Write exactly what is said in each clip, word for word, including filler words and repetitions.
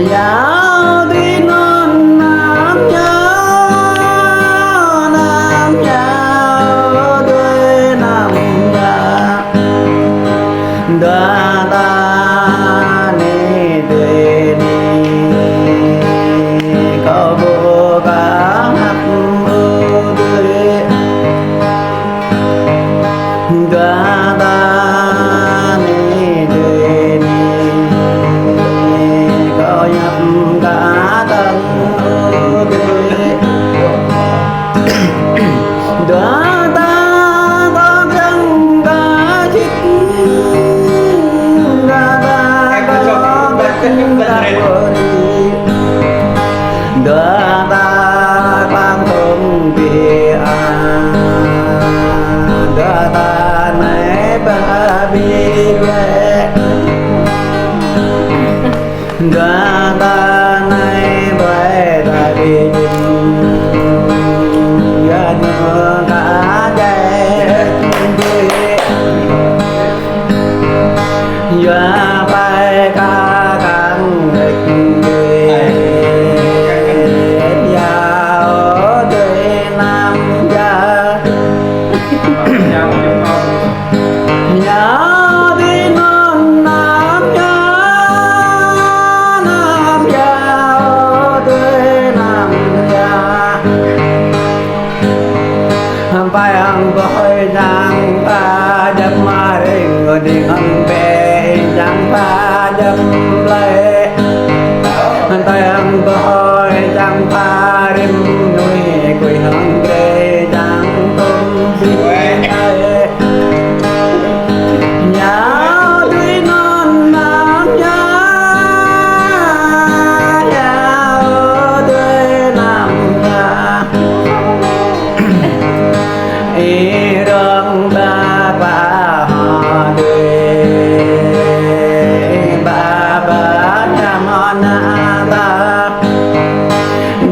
Yua tui anŭn năm yua, năm yua, tui năm yua. Dua ta ni tui ni, kâo ƀu kơ hăp ƀu tui. Dua ta ni tui ni, kâo ñăp kơ tơ̆ng ƀu tui. Dua ta kâo krăng kơ čit, dua ta kâo krăng kơ ƀu tui. Dua ta klang tông bi a, dua ta nai ba bi bê. Dua ta nai bai ta bi jing, ya nơ ka jai bi. Yua pai kơ kang đek đuê, yua ôh tui năm yua. Yua tui anŭn năm yua, năm yua, ôh tui năm yua. Pai hăng ƀơi čang pha djăp ma ring, ƀơi đing hăng bê čang pha djăp plơi. Pai hăng ƀơi čang pha rim nui, kui hăng bê čang tôm bi ai. Yua tui anŭn năm yua, yua ôh tui năm yua. Ih rong ba ba hơ tui, ba ba ñăm hơ na ta.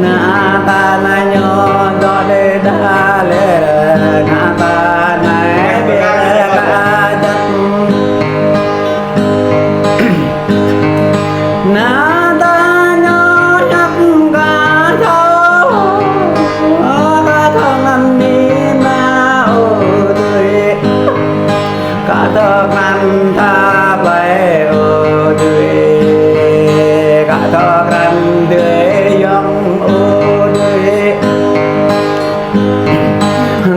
Na ta na ñu dŏ đê đa lê, na ta na bê ka jăp. Na ta ñu ñăp kơ thâo, kơ thâo năm ni ma ôh tui. Kơ thâo krăn tha pai ôh tui, kơ thâo krăn tui yŏng ôh tui.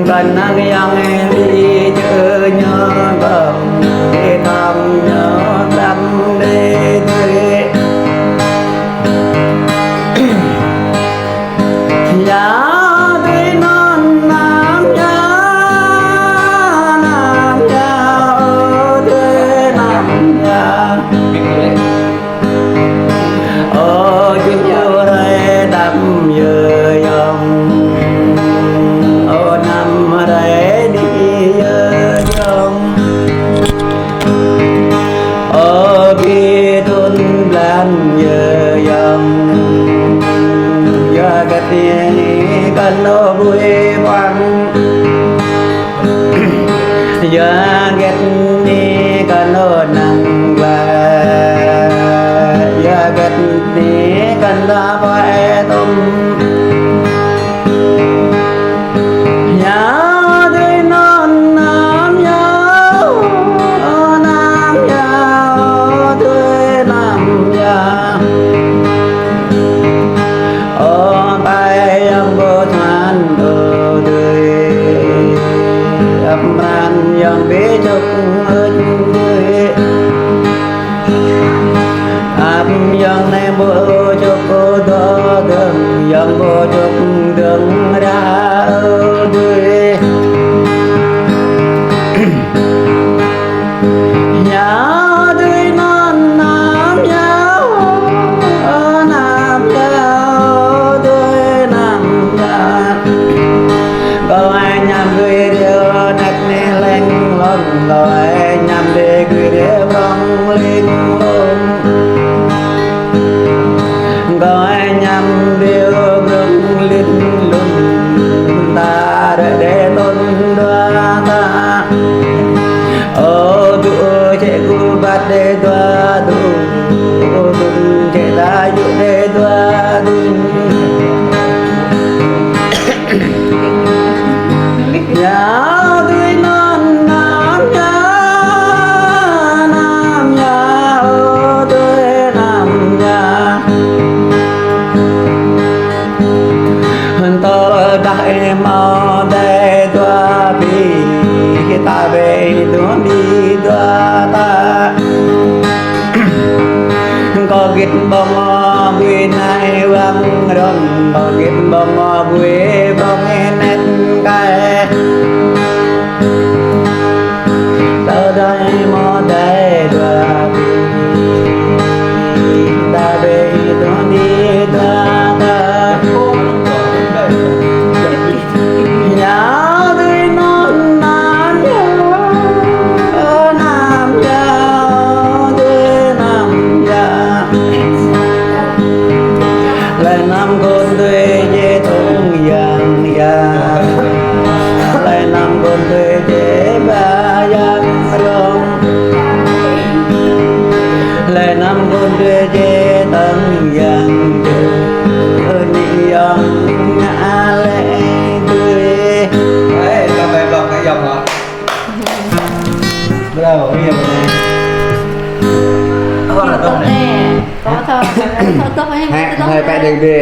Kơnang yŏng ih li čơ ñu gơ̆ng, ih thŏng ñu krăn đê tui. Yua tui anŭn năm yua, năm yua, ôh tui năm yua. Ơ čư̆ rai đăm yơ yŏng, ơ năm rai đĭ yơ yŏng. Ơ ƀing tŭn blan yơ yŏng, yua hơget ni kăn ôh ƀuih ƀuăn. Yua hơget ni kăn ôh năng wa, yua hơget ni kăn ôh pơe tŭm. Yua tui anŭn năm yua, năm yua, tui năm yua. Ơ pai yŏng ƀu than ôh tui, ăp mran yŏng bi čŏk ôh tui. Ăp yŏng nai ƀu čŏk dŏ dơ̆ng, yŏng ƀu čŏk dơ̆ng ra ôh tui. Yua tui anŭn năm yua, năm yua, ôh tui năm yua. Kâo ai ñăm tui rêu năk ni leng lông, kâo ai ñăm tui gui rêu prong ling lông. Kâo ai ñăm rêu prong ling lông, ta ră đe tŭn dua ta. Ơ tŭ ơ čĕ ku ƀat đe dua tŭ, ơ tŭ čĕ ta yŭ Mơ̆ dai dua pi, ta ƀe dua pi dua ta. Kơ git ƀơ̆ng mơ̆ bui nai wang rong, kơ git ƀơ̆ng mơ̆ bui ƀơ̆ng net kai. Tơ dai mơ̆ dai dua pi, ta ƀe dua pi dua ta. Ñu dưi nŭn năn ñu, năn ñu, dưi năn ñu. Lĕ năm kŭn dưi jĕ tông yang ya. Lĕ năm kŭn dưi jĕ ba yang rong. Lĕ năm kŭn dưi jĕ tông yang jơ. Ơ ni yang ngă lĕ dưi. Ê, các bạn blog cái dòng đó. Bravo, ria bơnai. Ơ, là tông nè. Có thôi, thôi, thôi, thôi, Hai, hai bạn đừng đi.